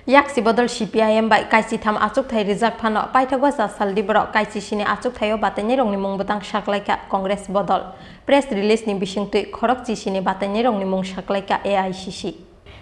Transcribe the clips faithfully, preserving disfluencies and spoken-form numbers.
Yaksi bodol C P I M bai kaisitham achukthai rijak phano paithago cha saldi borok kaisisini achukthaio batainairokni mung bwtang saklaikha Congress bodol. Press release ni bisingtwi khorok chisini batainairokni mung saklaikha A I C C.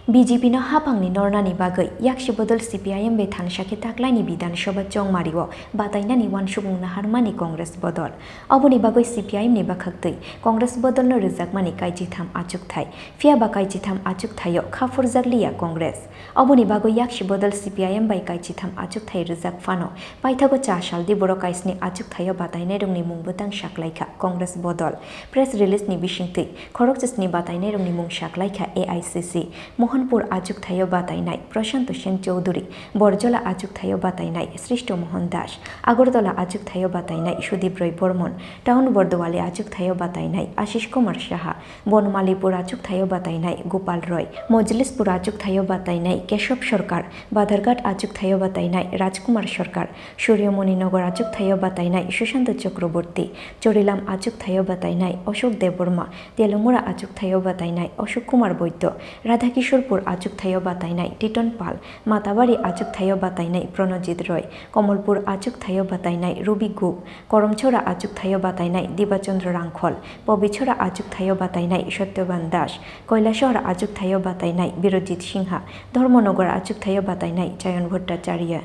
B J P no haphangni nornani bagwi yaksi bodol C P I M bai thansa khe taklaini Bidhan Sabha chongmario batainani uansukmung naharmani Congress bodol. Oboni bagwi C P I M ni bwkhaktwi Congress bodolno rwjakmani kaisitham achukthai. Phiya ba kaisitham achukthaio kha phurjakliya Congress. Oboni bagwi yaksi bodol C P I M bai kaisitham achukthai rwjak phano paithago cha saldi borok kaisni achukthaio batainairokni mung bwtang saklaikha Congress bodol. Press release ni bisingtwi khorok chisni batainairokni mung saklaikha A I C C, Mohanpur achukthaio batainai Prashanto Sen Chowdhury, Borjola achukthaio batainai Srishto Mohan Das, Agartala achukthaio batainai Sudip Roy Bormon, Town Bordowali achukthaio batainai Ashish Kumar Saha, Bonmalipur achukthaio batainai Gopal Roy, Mojlispur achukthaio batainai Keshav Sarkar, Badharghat achukthaio batainai Rajkumar Sarkar, Suryamoni Nagar achukthaio batainai Sushanta Chakraborty, Chorilam achukthaio batainai Ashok Debbarma, Telumura achukthaio batainai Ashok Kumar Boito, Radhakishorpur achukthaio batainai Titon Pal, Matabari achukthaio batainai Pranojit Roy, Kamalpur achukthaio batainai Ruby Gup, Koromchora achukthaio batainai Dibachandra Rangkhol, Pobichora achukthaio batainai Satyaban Das, Kailasahar achukthaio batainai Birojit Singha, Dharmanagar achukthaio batainai Chayan Bhattacharya.